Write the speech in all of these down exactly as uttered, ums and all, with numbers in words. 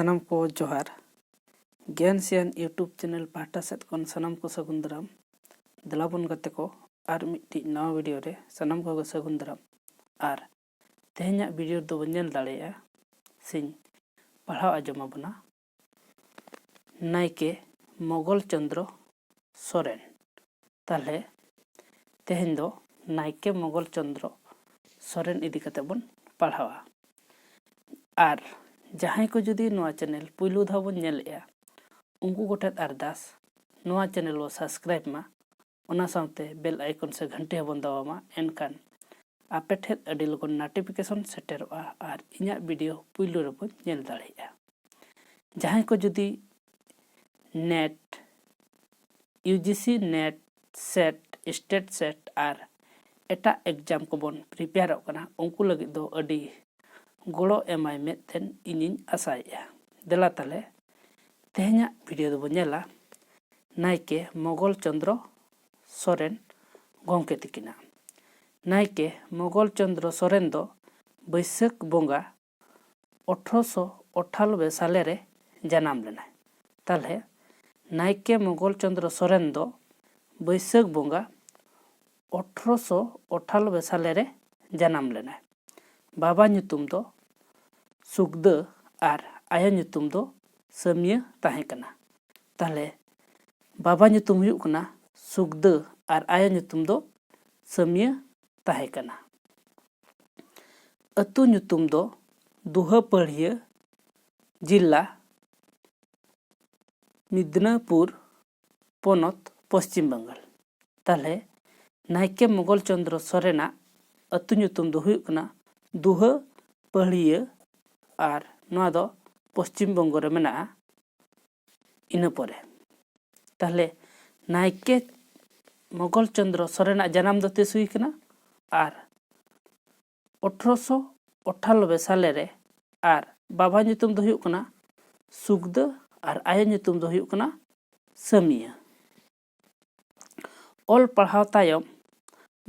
ᱥᱟᱱᱟᱢ ᱠᱚ ᱡᱚᱦᱟᱨ᱾ ᱜᱮᱭᱟᱱ ᱥᱮᱭᱟᱱ YouTube ᱪᱮᱱᱮᱞ ᱯᱟᱦᱴᱟ ᱥᱮᱫ ᱠᱷᱚᱱ ᱥᱟᱱᱟᱢ ᱠᱚ ᱥᱟᱹᱜᱩᱱ ᱫᱟᱨᱟᱢ᱾ ᱫᱮᱞᱟ ᱵᱚᱱ ᱜᱟᱛᱮ ᱠᱚ, ᱟᱨ ᱢᱤᱫᱴᱤᱡ ᱱᱟᱣᱟ ᱵᱷᱤᱰᱤᱭᱳ ᱨᱮ ᱥᱟᱱᱟᱢ ᱠᱚᱜᱮ ᱥᱟᱹᱜᱩᱱ ᱫᱟᱨᱟᱢ᱾ ᱟᱨ ᱛᱮᱦᱮᱧᱟᱜ ᱵᱷᱤᱰᱤᱭᱳ ᱨᱮᱫᱚ ᱵᱚᱱ ᱧᱮᱞ ᱫᱟᱲᱮᱭᱟᱜᱼᱟ, ᱥᱮᱧ ᱯᱟᱲᱦᱟᱣ ᱟᱸᱡᱚᱢ ᱟᱵᱚᱱᱟ, ᱱᱟᱭᱠᱮ ᱢᱚᱜᱚᱞ ᱪᱚᱸᱫᱽᱨᱚ ᱥᱚᱨᱮᱱ᱾ ᱛᱟᱦᱞᱮ ᱛᱮᱦᱮᱧ ᱫᱚ ᱱᱟᱭᱠᱮ ᱢᱚᱜᱚᱞ ᱪᱚᱸᱫᱽᱨᱚ ᱥᱚᱨᱮᱱ ᱤᱫᱤ ᱠᱟᱛᱮ ᱵᱚᱱ ᱯᱟᱲᱦᱟᱣᱟ᱾ ᱟᱨ ᱡᱟᱦᱟᱸᱭ ᱠᱚ ᱡᱩᱫᱤ ᱱᱚᱣᱟ ᱪᱮᱱᱮᱞ ᱯᱩᱭᱞᱩ ᱫᱷᱟᱣ ᱵᱚᱱ ᱧᱮᱞᱮᱜᱼᱟ, ᱩᱱᱠᱩ ᱠᱚᱴᱷᱮᱱ ᱟᱨᱫᱟᱥ, ᱱᱚᱣᱟ ᱪᱮᱱᱮᱞ ᱵᱚ ᱥᱟᱵᱥᱠᱨᱟᱭᱤᱵᱽ ᱢᱟ, ᱚᱱᱟ ᱥᱟᱶᱛᱮ ᱵᱮᱞ ᱟᱭᱠᱚᱱ ᱥᱮ ᱜᱷᱟᱱᱴᱤ ᱦᱚᱸᱵᱚᱱ ᱫᱟᱵᱟᱣ ᱢᱟ᱾ ᱮᱱᱠᱷᱟᱱ ᱟᱯᱮ ᱴᱷᱮᱱ ᱟᱹᱰᱤ ᱞᱚᱜᱚᱱ ᱱᱳᱴᱤᱯᱷᱤᱠᱮᱥᱚᱱ ᱥᱮᱴᱮᱨᱚᱜᱼᱟ ᱟᱨ ᱤᱧᱟᱹᱜ ᱵᱷᱤᱰᱤᱭᱳ ᱯᱩᱭᱞᱩ ᱨᱮᱵᱚᱱ ᱧᱮᱞ ᱫᱟᱲᱮᱭᱟᱜᱼᱟ᱾ ᱡᱟᱦᱟᱸᱭ ᱠᱚ ᱡᱩᱫᱤ NET, U G C NET, SET, state SET ᱟᱨ ᱮᱴᱟᱜ ᱮᱠᱡᱟᱢ ᱠᱚᱵᱚᱱ ᱯᱨᱤᱯᱮᱭᱟᱨᱚᱜ ᱠᱟᱱᱟ, ᱩᱱᱠᱩ ᱞᱟᱹᱜᱤᱫ ᱫᱚ ᱟᱹᱰᱤ ᱜᱚᱲᱚ ᱮᱢᱟᱭ ᱢᱮᱱᱛᱮ ᱤᱧᱤᱧ ᱟᱥᱟᱭᱮᱫᱼᱟ᱾ ᱫᱮᱞᱟ ᱛᱟᱦᱞᱮ ᱛᱮᱦᱮᱧᱟᱜ ᱵᱷᱤᱰᱤᱭᱳ ᱫᱚᱵᱚᱱ ᱧᱮᱞᱟ ᱱᱟᱭᱠᱮ ᱢᱚᱜᱚᱞ ᱪᱚᱸᱫᱽᱨᱚ ᱥᱚᱨᱮᱱ ᱜᱚᱢᱠᱮ ᱛᱤᱠᱤᱱᱟᱜ᱾ ᱱᱟᱭᱠᱮ ᱢᱚᱜᱚᱞ ᱪᱚᱸᱫᱽᱨᱚ ᱥᱚᱨᱮᱱ ᱫᱚ ᱵᱟᱹᱭᱥᱟᱹᱠᱷ ᱵᱚᱸᱜᱟ ᱟᱴᱷᱨᱚᱥᱚ ᱟᱴᱷᱟᱱᱚᱵᱵᱳᱭ ᱥᱟᱞᱮ ᱨᱮ ᱡᱟᱱᱟᱢ ᱞᱮᱱᱟᱭ᱾ ᱛᱟᱦᱞᱮ ᱱᱟᱭᱠᱮ ᱢᱚᱜᱚᱞ ᱪᱚᱸᱫᱽᱨᱚ ᱥᱚᱨᱮᱱ ᱫᱚ ᱵᱟᱹᱭᱥᱟᱹᱠᱷ ᱵᱚᱸᱜᱟ ᱟᱴᱷᱨᱚᱥᱚ ᱟᱴᱷᱟᱱᱚᱵᱵᱳᱭ ᱥᱟᱞᱮ ᱨᱮ ᱡᱟᱱᱟᱢ ᱞᱮᱱᱟᱭ᱾ ᱵᱟᱵᱟ ᱧᱩᱛᱩᱢ ᱫᱚ ᱥᱩᱠᱫᱟᱹ ᱟᱨ ᱟᱭᱳ ᱧᱩᱛᱩᱢ ᱫᱚ ᱥᱟᱹᱢᱤᱭᱟᱹ ᱛᱟᱦᱮᱸ ᱠᱟᱱᱟ᱾ ᱛᱟᱦᱞᱮ ᱵᱟᱵᱟ ᱧᱩᱛᱩᱢ ᱦᱩᱭᱩᱜ ᱠᱟᱱᱟ ᱥᱩᱠᱫᱟᱹ ᱟᱨ ᱟᱭᱳ ᱧᱩᱛᱩᱢ ᱫᱚ ᱥᱟᱹᱢᱤᱭᱟᱹ ᱛᱟᱦᱮᱸ ᱠᱟᱱᱟ᱾ ᱟᱹᱛᱩ ᱧᱩᱛᱩᱢ ᱫᱚ ᱫᱩᱦᱟᱹᱯᱟᱹᱲᱤᱭᱟᱹ, ᱡᱤᱞᱟ ᱢᱤᱫᱽᱱᱟᱯᱩᱨ, ᱯᱚᱱᱚᱛ ᱯᱚᱥᱪᱤᱢ ᱵᱟᱝᱜᱟᱞ᱾ ᱛᱟᱦᱞᱮ ᱱᱟᱭᱠᱮ ᱢᱚᱜᱚᱞ ᱪᱚᱸᱫᱽᱨᱚ ᱥᱚᱨᱮᱱᱟᱜ ᱟᱹᱛᱩ ᱧᱩᱛᱩᱢ ᱫᱚ ᱦᱩᱭᱩᱜ ᱠᱟᱱᱟ ᱫᱩᱦᱟᱹᱯᱟᱹᱲᱤᱭᱟᱹ, ᱟᱨ ᱱᱚᱣᱟ ᱫᱚ ᱯᱚᱥᱪᱤᱢ ᱵᱚᱝᱜᱚ ᱨᱮ ᱢᱮᱱᱟᱜᱼᱟ᱾ ᱤᱱᱟᱹ ᱯᱚᱨᱮ ᱛᱟᱦᱞᱮ ᱱᱟᱭᱠᱮ ᱢᱚᱜᱚᱞ ᱪᱚᱸᱫᱽᱨᱚ ᱥᱚᱨᱮᱱᱟᱜ ᱡᱟᱱᱟᱢ ᱫᱚ ᱛᱤᱥ ᱦᱩᱭ ᱠᱟᱱᱟ? ᱟᱨ ᱟᱴᱷᱨᱚᱥᱚ ᱟᱴᱷᱟᱱᱚᱵᱵᱳᱭ ᱥᱟᱞᱮ ᱨᱮ᱾ ᱟᱨ ᱵᱟᱵᱟ ᱧᱩᱛᱩᱢ ᱫᱚ ᱦᱩᱭᱩᱜ ᱠᱟᱱᱟ ᱥᱩᱠᱫᱟᱹ ᱟᱨ ᱟᱭᱳ ᱧᱩᱛᱩᱢ ᱫᱚ ᱦᱩᱭᱩᱜ ᱠᱟᱱᱟ ᱥᱟᱹᱢᱤᱭᱟᱹ᱾ ᱚᱞ ᱯᱟᱲᱦᱟᱣ ᱛᱟᱭᱚᱢ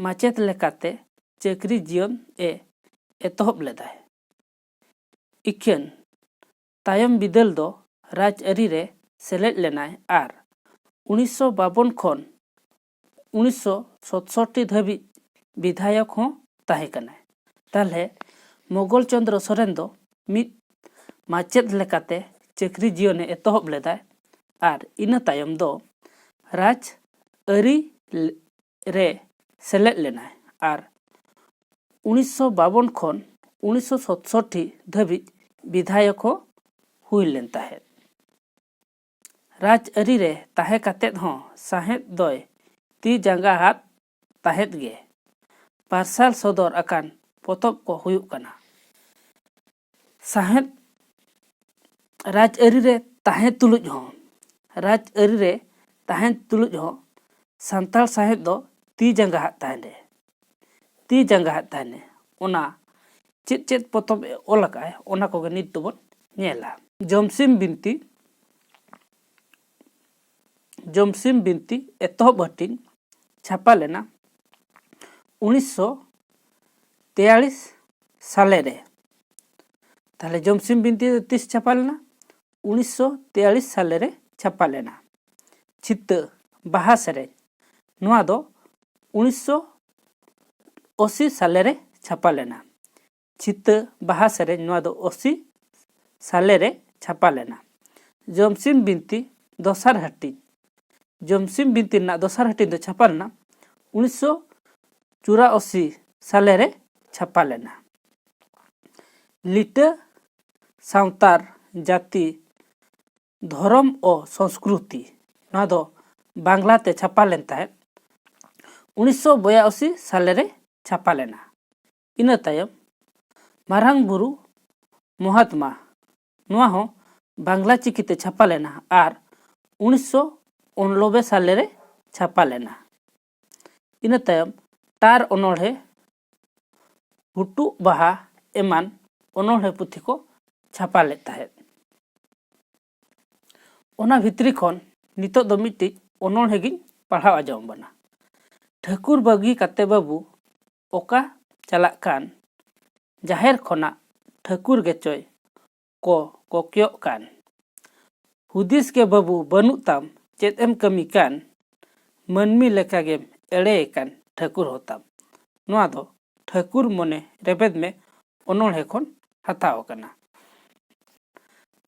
ᱢᱟᱪᱮᱛ ᱞᱮᱠᱟᱛᱮ ᱪᱟᱹᱠᱨᱤ ᱡᱤᱭᱚᱱ ᱮ ᱮᱛᱚᱦᱚᱵ ᱞᱮᱫᱟᱭ᱾ ᱤᱠᱷᱟᱹᱱ ᱛᱟᱭᱚᱢ ᱵᱤᱫᱟᱹᱞ ᱫᱚ ᱨᱟᱡᱽᱟᱹᱨᱤ ᱨᱮ ᱥᱮᱞᱮᱫ ᱞᱮᱱᱟᱭ ᱟᱨ ᱩᱱᱤᱥᱥᱚ ᱵᱟᱵᱚᱱ ᱠᱷᱚᱱ ᱩᱱᱤᱥᱥᱚ ᱥᱚᱛᱥᱚᱴᱴᱤ ᱫᱷᱟᱹᱵᱤᱡ ᱵᱤᱫᱷᱟᱭᱚᱠ ᱦᱚᱸ ᱛᱟᱦᱮᱸ ᱠᱟᱱᱟᱭ᱾ ᱛᱟᱦᱞᱮ ᱢᱚᱜᱚᱞ ᱪᱚᱸᱫᱽᱨᱚ ᱥᱚᱨᱮᱱ ᱫᱚ ᱢᱤᱫ ᱢᱟᱪᱮᱫ ᱞᱮᱠᱟᱛᱮ ᱪᱟᱹᱠᱨᱤ ᱡᱤᱭᱚᱱᱮ ᱮᱛᱚᱦᱚᱵ ᱞᱮᱫᱟᱭ ᱟᱨ ᱤᱱᱟᱹ ᱛᱟᱭᱚᱢ ᱫᱚ ᱨᱟᱡᱽ ᱟᱹᱨᱤ ᱨᱮ ᱥᱮᱞᱮᱫ ᱞᱮᱱᱟᱭ ᱟᱨ ᱩᱱᱤᱥᱥᱚ ᱵᱟᱵᱚᱱ ᱠᱷᱚᱱ ᱩᱱᱤᱥᱥᱚ ᱥᱚᱛᱥᱚᱴᱴᱤ ᱫᱷᱟᱹᱵᱤᱡ ᱵᱤᱫᱷᱟᱭᱚᱠ ᱦᱚᱸ ᱦᱩᱭ ᱞᱮᱱ ᱛᱟᱦᱮᱸᱫ᱾ ᱨᱟᱡᱽᱟᱹᱨᱤ ᱨᱮ ᱛᱟᱦᱮᱸ ᱠᱟᱛᱮᱫ ᱦᱚᱸ ᱥᱟᱶᱦᱮᱫ ᱫᱚᱭ ᱛᱤ ᱡᱟᱸᱜᱟ ᱦᱟᱛ ᱛᱟᱦᱮᱸᱫ ᱜᱮ᱾ ᱯᱟᱨᱥᱟᱞ ᱥᱚᱫᱚᱨ ᱟᱠᱟᱱ ᱯᱚᱛᱚᱵ ᱠᱚ ᱦᱩᱭᱩᱜ ᱠᱟᱱᱟ ᱥᱟᱶᱦᱮᱫ ᱨᱟᱡᱽᱟᱹᱨᱤ ᱨᱮ ᱛᱟᱦᱮᱸ ᱛᱩᱞᱩᱡ ᱦᱚᱸ, ᱨᱟᱡᱽᱟᱹᱨᱤ ᱨᱮ ᱛᱟᱦᱮᱸ ᱛᱩᱞᱩᱡ ᱦᱚᱸ ᱥᱟᱱᱛᱟᱲ ᱥᱟᱶᱦᱮᱫ ᱫᱚ ᱛᱤ ᱡᱟᱸᱜᱟ ᱦᱟᱛ ᱛᱟᱦᱮᱱ ᱨᱮ, ᱛᱤ ᱡᱟᱸᱜᱟ ᱦᱟᱛ ᱛᱟᱦᱮᱱ ᱨᱮ᱾ ᱚᱱᱟ ᱪᱮᱫ ᱪᱮᱫ ᱯᱚᱛᱚᱵ ᱮ ᱚᱞ ᱟᱠᱟᱫᱼᱟᱭ, ᱚᱱᱟ ᱠᱚᱜᱮ ᱱᱤᱛ ᱫᱚᱵᱚᱱ ᱧᱮᱞᱟ᱾ ᱡᱚᱢᱥᱤᱢ ᱵᱤᱱᱛᱤ, ᱡᱚᱢᱥᱤᱢ ᱵᱤᱱᱛᱤ ᱮᱛᱚᱦᱚᱵ ᱦᱟᱹᱴᱤᱧ ᱪᱷᱟᱯᱟ ᱞᱮᱱᱟ ᱩᱱᱤᱥᱥᱚ ᱛᱮᱭᱟᱞᱤᱥ ᱥᱟᱞᱮ ᱨᱮ᱾ ᱛᱟᱦᱞᱮ ᱡᱚᱢᱥᱤᱢ ᱵᱤᱱᱛᱤ ᱫᱚ ᱛᱤᱥ ᱪᱷᱟᱯᱟ ᱞᱮᱱᱟ? ᱩᱱᱤᱥᱥᱚ ᱛᱮᱭᱟᱞᱤᱥ ᱥᱟᱞᱮ ᱨᱮ ᱪᱷᱟᱯᱟ ᱞᱮᱱᱟ᱾ ᱪᱷᱤᱛᱟᱹ ᱵᱟᱦᱟ ᱥᱮᱨᱮᱧ, ᱱᱚᱣᱟ ᱫᱚ ᱩᱱᱤᱥᱥᱚ ᱟᱥᱤ ᱥᱟᱞᱮ ᱨᱮ ᱪᱷᱟᱯᱟ ᱞᱮᱱᱟ᱾ ᱪᱷᱤᱛᱟᱹ ᱵᱟᱦᱟ ᱥᱮᱨᱮᱧ, ᱱᱚᱣᱟ ᱫᱚ ᱟᱥᱤ ᱥᱟᱞᱮ ᱨᱮ ᱪᱷᱟᱯᱟ ᱞᱮᱱᱟ᱾ ᱡᱚᱢᱥᱤᱢ ᱵᱤᱱᱛᱤ ᱫᱚᱥᱟᱨ ᱦᱟᱹᱴᱤᱧ, ᱡᱚᱢᱥᱤᱢ ᱵᱤᱱᱛᱤ ᱨᱮᱱᱟᱜ ᱫᱚᱥᱟᱨ ᱦᱟᱹᱴᱤᱧ ᱫᱚ ᱪᱷᱟᱯᱟ ᱞᱮᱱᱟ ᱩᱱᱤᱥᱥᱚ ᱪᱩᱨᱟᱥᱤ ᱥᱟᱞᱮ ᱨᱮ ᱪᱷᱟᱯᱟ ᱞᱮᱱᱟ᱾ ᱞᱤᱴᱟᱹ ᱥᱟᱶᱛᱟᱨ ᱡᱟᱹᱛᱤ ᱫᱷᱚᱨᱚᱢ ᱚ ᱥᱚᱝᱥᱠᱨᱩᱛᱤ, ᱱᱚᱣᱟ ᱫᱚ ᱵᱟᱝᱞᱟ ᱛᱮ ᱪᱷᱟᱯᱟ ᱞᱮᱱ ᱛᱟᱦᱮᱸᱫ, ᱩᱱᱤᱥᱥᱚ ᱵᱚᱭᱟᱥᱤ ᱥᱟᱞᱮ ᱨᱮ ᱪᱷᱟᱯᱟ ᱞᱮᱱᱟ᱾ ᱤᱱᱟᱹ ᱛᱟᱭᱚᱢ ᱢᱟᱨᱟᱝ ᱵᱩᱨᱩ ᱢᱚᱦᱟᱛᱢᱟ, ᱱᱚᱣᱟ ᱦᱚᱸ ᱵᱟᱝᱞᱟ ᱪᱤᱠᱤ ᱛᱮ ᱪᱷᱟᱯᱟ ᱞᱮᱱᱟ ᱟᱨ ᱩᱱᱤᱥᱥᱚ ᱩᱱᱱᱚᱵᱵᱳᱭ ᱥᱟᱞᱮ ᱨᱮ ᱪᱷᱟᱯᱟ ᱞᱮᱱᱟ᱾ ᱤᱱᱟᱹ ᱛᱟᱭᱚᱢ ᱴᱟᱨ ᱚᱱᱚᱬᱦᱮ, ᱦᱩᱴᱩᱜ ᱵᱟᱦᱟ ᱮᱢᱟᱱ ᱚᱱᱚᱬᱦᱮ ᱯᱩᱛᱷᱤ ᱠᱚ ᱪᱷᱟᱯᱟ ᱞᱮᱫ ᱛᱟᱦᱮᱸᱫ᱾ ᱚᱱᱟ ᱵᱷᱤᱛᱨᱤ ᱠᱷᱚᱱ ᱱᱤᱛᱚᱜ ᱫᱚ ᱢᱤᱫᱴᱤᱡ ᱚᱱᱚᱬᱦᱮ ᱜᱤᱧ ᱯᱟᱲᱦᱟᱣ ᱟᱸᱡᱚᱢ ᱟᱵᱚᱱᱟ᱾ ᱴᱷᱟᱹᱠᱩᱨ ᱵᱟᱹᱜᱤ ᱠᱟᱛᱮ ᱵᱟᱹᱵᱩ ᱚᱠᱟ ᱪᱟᱞᱟᱜ ᱠᱟᱱ, ᱡᱟᱦᱮᱨ ᱠᱷᱚᱱᱟᱜ ᱴᱷᱟᱹᱠᱩᱨ ᱜᱮᱪᱚᱭ ᱠᱚ ᱠᱚᱠᱚᱭᱚᱜ ᱠᱟᱱ᱾ ᱦᱩᱫᱤᱥ ᱜᱮ ᱵᱟᱹᱵᱩ ᱵᱟᱹᱱᱩᱜ ᱛᱟᱢ, ᱪᱮᱫ ᱮᱢ ᱠᱟᱹᱢᱤ ᱠᱟᱱ? ᱢᱟᱹᱱᱢᱤ ᱞᱮᱠᱟ ᱜᱮᱢ ᱮᱲᱮ ᱟᱠᱟᱱ ᱴᱷᱟᱹᱠᱩᱨ ᱦᱚᱸ ᱛᱟᱢ᱾ ᱱᱚᱣᱟ ᱫᱚ ᱴᱷᱟᱹᱠᱩᱨ ᱢᱚᱱᱮ ᱨᱮᱵᱮᱫ ᱢᱮ ᱚᱱᱚᱬᱦᱮ ᱠᱷᱚᱱ ᱦᱟᱛᱟᱣ ᱟᱠᱟᱱᱟ᱾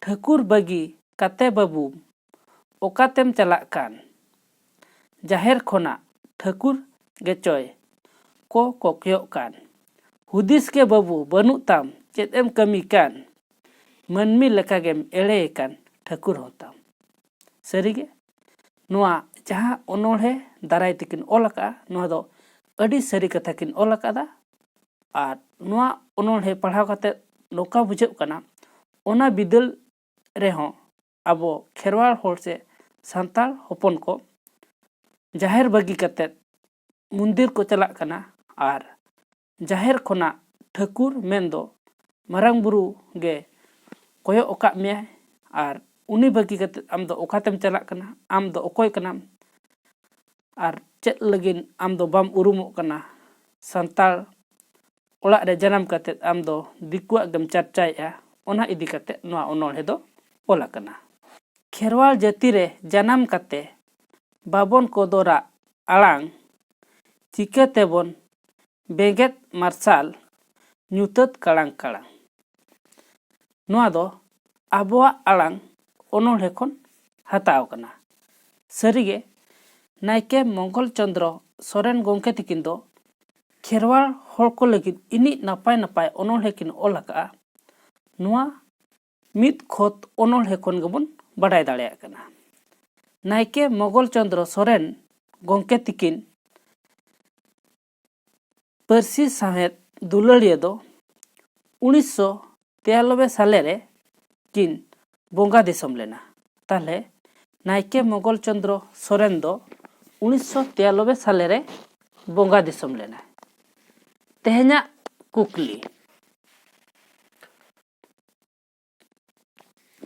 ᱴᱷᱟᱹᱠᱩᱨ ᱵᱟᱹᱜᱤ ᱠᱟᱛᱮ ᱵᱟᱹᱵᱩ ᱚᱠᱟᱛᱮᱢ ᱪᱟᱞᱟᱜ ᱠᱟᱱ? ᱡᱟᱦᱮᱨ ᱠᱷᱚᱱᱟᱜ ᱴᱷᱟᱹᱠᱩᱨ ᱜᱮᱪᱚᱭ ᱠᱚ ᱠᱚᱠᱚᱭᱚᱜ ᱠᱟᱱ᱾ ᱦᱩᱫᱤᱥ ᱜᱮ ᱵᱟᱹᱵᱩ ᱵᱟᱹᱱᱩᱜ ᱛᱟᱢ, ᱪᱮᱫ ᱮᱢ ᱠᱟᱹᱢᱤ ᱠᱟᱱ? ᱢᱟᱹᱱᱢᱤ ᱞᱮᱠᱟ ᱜᱮᱢ ᱮᱲᱮ ᱟᱠᱟᱱ ᱴᱷᱟᱹᱠᱩᱨ ᱦᱚᱸ ᱛᱟᱢ᱾ ᱥᱟᱹᱨᱤᱜᱮ, ᱱᱚᱣᱟ ᱡᱟᱦᱟᱸ ᱚᱱᱚᱬᱦᱮ ᱫᱟᱨᱟᱭ ᱛᱮᱠᱤᱱ ᱚᱞ ᱟᱠᱟᱫᱼᱟ, ᱱᱚᱣᱟ ᱫᱚ ᱟᱹᱰᱤ ᱥᱟᱹᱨᱤ ᱠᱟᱛᱷᱟ ᱠᱤᱱ ᱚᱞ ᱟᱠᱟᱫᱟ᱾ ᱟᱨ ᱱᱚᱣᱟ ᱚᱱᱚᱬᱦᱮ ᱯᱟᱲᱦᱟᱣ ᱠᱟᱛᱮ ᱱᱚᱝᱠᱟ ᱵᱩᱡᱷᱟᱹᱜ ᱠᱟᱱᱟ, ᱚᱱᱟ ᱵᱤᱫᱟᱹᱞ ᱨᱮᱦᱚᱸ ᱟᱵᱚ ᱠᱷᱮᱨᱣᱟᱲ ᱦᱚᱲ ᱥᱮ ᱥᱟᱱᱛᱟᱲ ᱦᱚᱯᱚᱱ ᱠᱚ ᱡᱟᱦᱮᱨ ᱵᱟᱹᱜᱤ ᱠᱟᱛᱮ ᱢᱚᱱᱫᱤᱨ ᱠᱚ ᱪᱟᱞᱟᱜ ᱠᱟᱱᱟ ᱟᱨ ᱡᱟᱦᱮᱨ ᱠᱷᱚᱱᱟᱜ ᱴᱷᱟᱹᱠᱩᱨ ᱢᱮᱱᱫᱚ ᱢᱟᱨᱟᱝ ᱵᱩᱨᱩ ᱜᱮ ᱠᱚᱭᱚᱜ ᱟᱠᱟᱫ ᱢᱮᱭᱟᱭ ᱟᱨ ᱩᱱᱤ ᱵᱟᱹᱜᱤ ᱠᱟᱛᱮ ᱟᱢ ᱫᱚ ᱚᱠᱟᱛᱮᱢ ᱪᱟᱞᱟᱜ ᱠᱟᱱᱟ? ᱟᱢ ᱫᱚ ᱚᱠᱚᱭ ᱠᱟᱱᱟᱢ? ᱟᱨ ᱪᱮᱫ ᱞᱟᱹᱜᱤᱫ ᱟᱢ ᱫᱚ ᱵᱟᱢ ᱩᱨᱩᱢᱚᱜ ᱠᱟᱱᱟ? ᱥᱟᱱᱛᱟᱲ ᱚᱲᱟᱜ ᱨᱮ ᱡᱟᱱᱟᱢ ᱠᱟᱛᱮ ᱟᱢ ᱫᱚ ᱫᱤᱠᱩᱣᱟᱜ ᱜᱮᱢ ᱪᱟᱨᱪᱟᱭᱮᱫᱼᱟ᱾ ᱚᱱᱟ ᱤᱫᱤ ᱠᱟᱛᱮ ᱱᱚᱣᱟ ᱚᱱᱚᱬᱦᱮ ᱫᱚ ᱚᱞ ᱟᱠᱟᱱᱟ᱾ ᱠᱷᱮᱨᱣᱟᱲ ᱡᱟᱹᱛᱤ ᱨᱮ ᱡᱟᱱᱟᱢ ᱠᱟᱛᱮ ᱵᱟᱵᱚᱱ ᱠᱚᱫᱚᱨᱟ ᱟᱲᱟᱝ, ᱪᱤᱠᱟᱹ ᱛᱮᱵᱚᱱ ᱵᱮᱸᱜᱮᱫ ᱢᱟᱨᱥᱟᱞ ᱧᱩᱛᱟᱹᱛ ᱠᱟᱲᱟᱝ ᱠᱟᱲᱟᱝ? ᱱᱚᱣᱟ ᱫᱚ ᱟᱵᱚᱣᱟᱜ ᱟᱲᱟᱝ ᱚᱱᱚᱬᱦᱮ ᱠᱷᱚᱱ ᱦᱟᱛᱟᱣ ᱠᱟᱱᱟ᱾ ᱥᱟᱹᱨᱤᱜᱮ, ᱱᱟᱭᱠᱮ ᱢᱚᱝᱜᱚᱞ ᱪᱚᱸᱫᱽᱨᱚ ᱥᱚᱨᱮᱱ ᱜᱚᱢᱠᱮ ᱛᱤᱠᱤᱱ ᱫᱚ ᱠᱷᱮᱨᱣᱟᱲ ᱦᱚᱲ ᱠᱚ ᱞᱟᱹᱜᱤᱫ ᱤᱱᱤᱡ ᱱᱟᱯᱟᱭ ᱱᱟᱯᱟᱭ ᱚᱱᱚᱬᱦᱮ ᱠᱤᱱ ᱚᱞ ᱟᱠᱟᱫᱼᱟ᱾ ᱱᱚᱣᱟ ᱢᱤᱫ ᱠᱷᱚᱛ ᱚᱱᱚᱬᱦᱮ ᱠᱷᱚᱱ ᱜᱮᱵᱚᱱ ᱵᱟᱰᱟᱭ ᱫᱟᱲᱮᱭᱟᱜ ᱠᱟᱱᱟ᱾ ᱱᱟᱭᱠᱮ ᱢᱚᱜᱚᱞ ᱪᱚᱸᱫᱽᱨᱚ ᱥᱚᱨᱮᱱ ᱜᱚᱢᱠᱮ ᱛᱤᱠᱤᱱ ᱯᱟᱹᱨᱥᱤ ᱥᱟᱶᱦᱮᱫ ᱫᱩᱞᱟᱹᱲᱤᱭᱟᱹ ᱫᱚ ᱩᱱᱤᱥᱥᱚ ᱛᱮᱭᱟᱞᱚᱵᱮ ᱥᱟᱞᱮ ᱨᱮ ᱠᱤᱱ ᱵᱚᱸᱜᱟ ᱫᱤᱥᱚᱢ ᱞᱮᱱᱟ᱾ ᱛᱟᱦᱞᱮ ᱱᱟᱭᱠᱮ ᱢᱚᱜᱚᱞ ᱪᱚᱸᱫᱽᱨᱚ ᱥᱚᱨᱮᱱ ᱫᱚ ᱩᱱᱤᱥᱥᱚ ᱛᱮᱭᱟᱞᱚᱵᱮ ᱥᱟᱞᱮ ᱨᱮ ᱵᱚᱸᱜᱟ ᱫᱤᱥᱚᱢ ᱞᱮᱱᱟᱭ᱾ ᱛᱮᱦᱮᱧᱟᱜ ᱠᱩᱠᱞᱤ,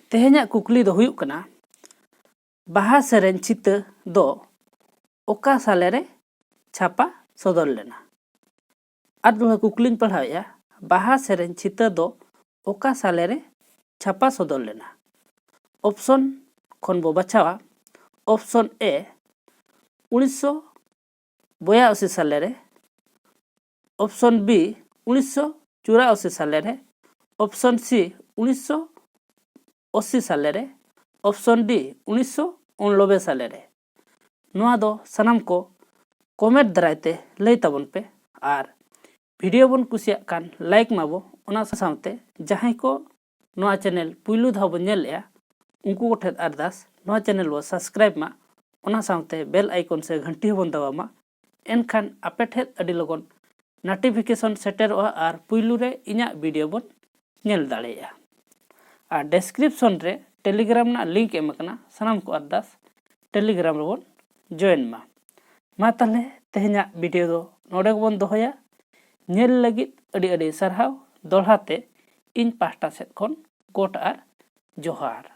ᱛᱮᱦᱮᱧᱟᱜ ᱠᱩᱠᱞᱤ ᱫᱚ ᱦᱩᱭᱩᱜ ᱠᱟᱱᱟ, ᱵᱟᱦᱟ ᱥᱮᱨᱮᱧ ᱪᱷᱤᱛᱟᱹ ᱫᱚ ᱚᱠᱟ ᱥᱟᱞᱮ ᱨᱮ ᱪᱷᱟᱯᱟ ᱥᱚᱫᱚᱨ ᱞᱮᱱᱟ? ᱟᱨ ᱫᱚᱦᱲᱟ ᱠᱩᱠᱞᱤᱧ ᱯᱟᱲᱦᱟᱣᱮᱫᱼᱟ, ᱵᱟᱦᱟ ᱥᱮᱨᱮᱧ ᱪᱷᱤᱛᱟᱹ ᱫᱚ ᱚᱠᱟ ᱥᱟᱞᱮ ᱨᱮ ᱪᱷᱟᱯᱟ ᱥᱚᱫᱚᱨ ᱞᱮᱱᱟ? ᱚᱯᱥᱚᱱ ᱠᱷᱚᱱ ᱵᱚ ᱵᱟᱪᱷᱟᱣᱟ, ᱚᱯᱥᱚᱱ ᱮ ᱩᱱᱤᱥᱥᱚ ᱵᱚᱭᱟᱥᱤ ᱥᱟᱞᱮ ᱨᱮ, ᱚᱯᱥᱚᱱ ᱵᱤ ᱩᱱᱤᱥᱥᱚ ᱪᱩᱨᱟᱥᱤ ᱥᱟᱞᱮ ᱨᱮ, ᱚᱯᱥᱚᱱ ᱥᱤ ᱩᱱᱤᱥᱥᱚ ᱟᱥᱤ ᱥᱟᱞᱮ ᱨᱮ, ᱚᱯᱥᱚᱱ ᱰᱤ ᱩᱱᱤᱥᱥᱚ ᱩᱱᱱᱚᱵᱵᱳᱭ ᱥᱟᱞᱮ ᱨᱮ᱾ ᱱᱚᱣᱟ ᱫᱚ ᱥᱟᱱᱟᱢ ᱠᱚ ᱠᱚᱢᱮᱱᱴ ᱫᱟᱨᱟᱭ ᱛᱮ ᱞᱟᱹᱭ ᱛᱟᱵᱚᱱ ᱯᱮ, ᱟᱨ ᱵᱷᱤᱰᱤᱭᱳ ᱵᱚᱱ ᱠᱩᱥᱤᱭᱟᱜ ᱠᱷᱟᱱ ᱞᱟᱭᱤᱠ ᱢᱟᱵᱚ, ᱚᱱᱟ ᱥᱟᱶᱛᱮ ᱡᱟᱦᱟᱸᱭ ᱠᱚ ᱱᱚᱣᱟ ᱪᱮᱱᱮᱞ ᱯᱩᱭᱞᱩ ᱫᱷᱟᱣ ᱵᱚᱱ ᱧᱮᱞᱮᱜᱼᱟ, ᱩᱱᱠᱩ ᱠᱚᱴᱷᱮᱱ ᱟᱨᱫᱟᱥ, ᱱᱚᱣᱟ ᱪᱮᱱᱮᱞ ᱵᱚ ᱥᱟᱵᱥᱠᱨᱟᱭᱤᱵ ᱢᱟ, ᱚᱱᱟ ᱥᱟᱶᱛᱮ ᱵᱮᱞ ᱟᱭᱠᱚᱱ ᱥᱮ ᱜᱷᱟᱱᱴᱤ ᱦᱚᱸᱵᱚᱱ ᱫᱟᱵᱟᱣ ᱢᱟ᱾ ᱮᱱᱠᱷᱟᱱ ᱟᱯᱮ ᱴᱷᱮᱱ ᱟᱹᱰᱤ ᱞᱚᱜᱚᱱ ᱱᱳᱴᱤᱯᱷᱤᱠᱮᱥᱚᱱ ᱥᱮᱴᱮᱨᱚᱜᱼᱟ ᱟᱨ ᱯᱩᱭᱞᱩ ᱨᱮ ᱤᱧᱟᱹᱜ ᱵᱷᱤᱰᱤᱭᱳ ᱵᱚᱱ ᱧᱮᱞ ᱫᱟᱲᱮᱭᱟᱜᱼᱟ᱾ ᱟᱨ ᱰᱮᱥᱠᱨᱤᱯᱥᱚᱱ ᱨᱮ ᱴᱮᱞᱤᱜᱨᱟᱢ ᱨᱮᱱᱟᱜ ᱞᱤᱝᱠ ᱮᱢ ᱟᱠᱟᱱᱟ, ᱥᱟᱱᱟᱢ ᱠᱚ ᱟᱨᱫᱟᱥ ᱴᱮᱞᱤᱜᱨᱟᱢ ᱨᱮᱵᱚᱱ ᱡᱚᱭᱮᱱ ᱢᱟ᱾ ᱢᱟ ᱛᱟᱦᱞᱮ ᱛᱮᱦᱮᱧᱟᱜ ᱵᱷᱤᱰᱤᱭᱳ ᱫᱚ ᱱᱚᱰᱮ ᱜᱮᱵᱚᱱ ᱫᱚᱦᱚᱭᱟ᱾ ᱧᱮᱞ ᱞᱟᱹᱜᱤᱫ ᱟᱹᱰᱤ ᱟᱹᱰᱤ ᱥᱟᱨᱦᱟᱣ᱾ ᱫᱚᱦᱲᱟ ᱛᱮ ᱤᱧ ᱯᱟᱦᱴᱟ ᱥᱮᱫ ᱠᱷᱚᱱ ᱜᱚᱰ ᱟᱨ ᱡᱚᱦᱟᱨ᱾